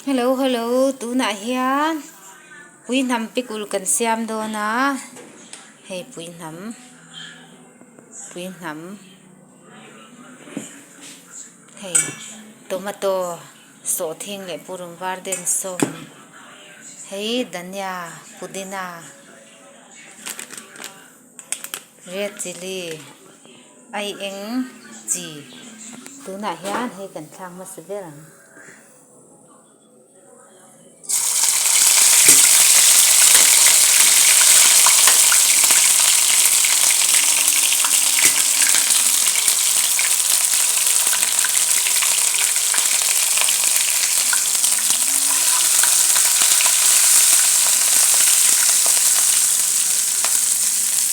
Hello hello tunah hian puihnam pikul kan siam dawn a hei puihnam puihnam hei tomato sawhthing leh purun var den sawm hei dhania pudina red chilli aieng chi tunah hian hei kan thlak hmasa ber ang.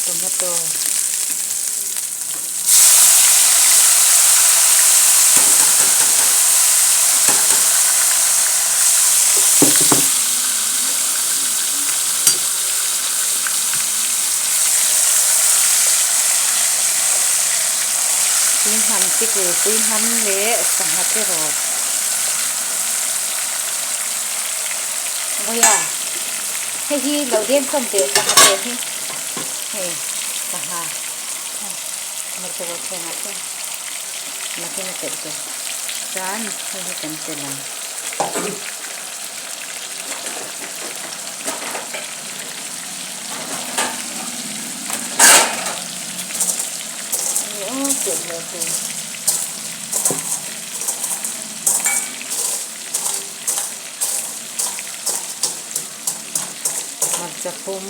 Tomato. Puihnam tikul puihnam leh sangha te rawt vawiah hei hi lo deng sawm teh sangha te hi hei sangha. Hmarcha rawh thlengah chuan nakin a telh tur chuan hei hi kan telh ang. Hei aw telh leh tur. Hmarcha pum.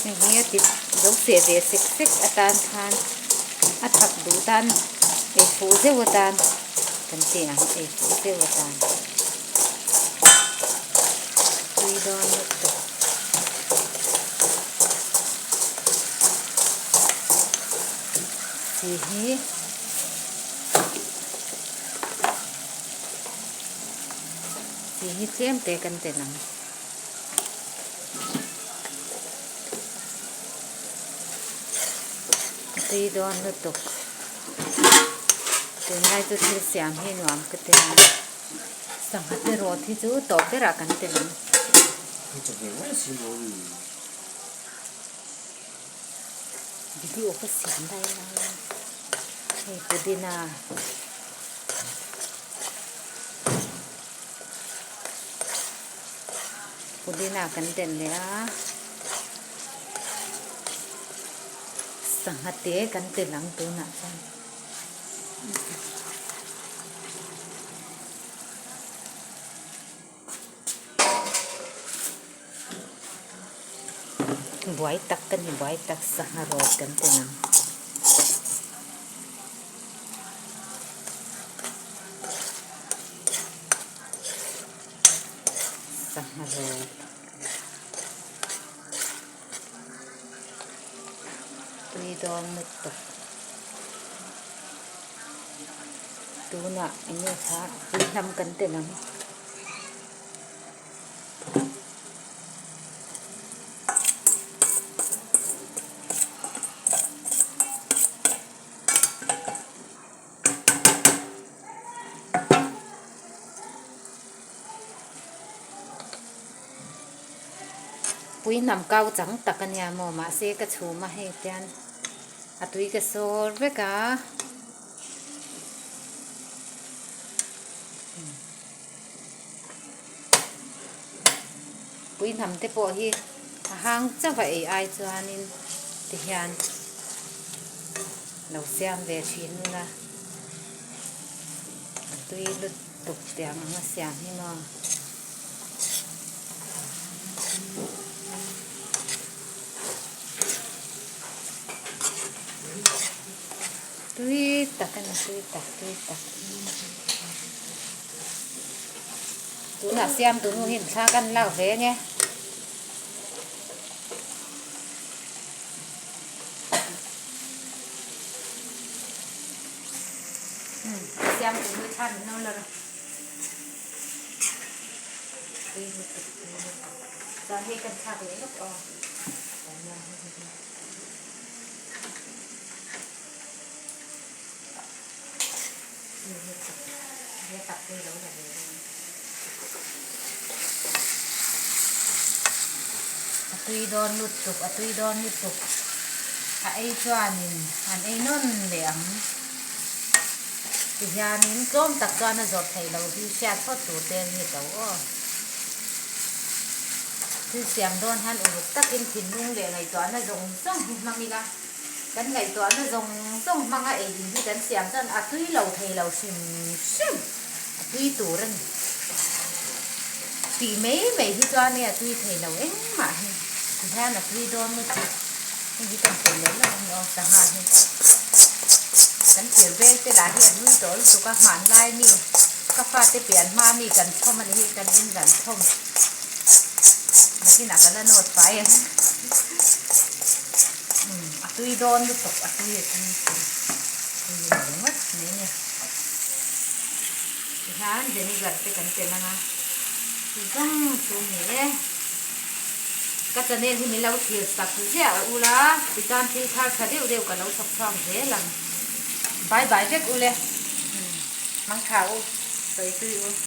Hei hi a ti lo feh ve sek sek atan khan a thak duh tan ei fuh zeuh atan kan ti ang ei fuh zeuh atan tui dawn lutuk. Chi hi chi hi tlem te kan telh ang. A tui dawn lutuk tunlai chu thil siam hi nuam ka ti a sangha te rawt hi chu tawp berah kan tel ang. Video ka siam lai lai hei pudina. Pudina kan telh leh a sangha te kan telh ang tunah chuan buai tak ka ni buai tak sangha rawt kan telh ang. Sangha rawt tui dawn lutuk tunah eng nge kha tui hnam kan telh ang. Pui hnam kau chang tak a nia maw mahse ka chhum a hei tian a tui ka sawr vek a. Pui hnam te pawh hi a hang chauh a ei ai chuanin tihian lo siam ve thin ula a tui lutuk tiang ang a siam hi maw. Tui tak a ni tui tak tui tak. Tunah siam tu nu hian thla kan lak ve nge. Siam tu nu thla min lo la rawh. Tui lutuk tui lutuk. Chuan hei kan thlak leh lawk aw. A tui dawn lutuk, a tui dawn lutuk. A ei chuanin an ei nawn leh ang. Tihianin tlawm tak chuan a zawrh theih loh hi hriat phawt tur te ni to aw. Thil siam dawn hian uluk takin thinlung leh ngaihtuahna zawng zawng hi hmang ila, kan ngaihtuahna zawng zawng hmanga ei in hi kan siam chuan a tui lo thei lo hrim hrim, a tui tur a ni. Tih mai mai hi chuan e a tui thei lo engmah hi tihian a tui dawn lutuk hei hi kan telh leh lawk a ni aw sangha hi kan thir vel te lah hi a hlui tawh lutuk a hmanlai mi ka fate pian hma mi kan chhawm a ni hi kan in ran chhawm nakinah ka la nawt fai ang umm a tui dawn lutuk a tui a tui tui a ni ringawt mai a ni. Tihian vinegar te kan telh ang a, zawng chu ni e. Ka channel hi min lo thlir sak ziah ula, tichuan thil thar tha deuh deuh ka lo chhawp chhuak zel ang. Bye bye vek ule, mangtha u, sawi tui u.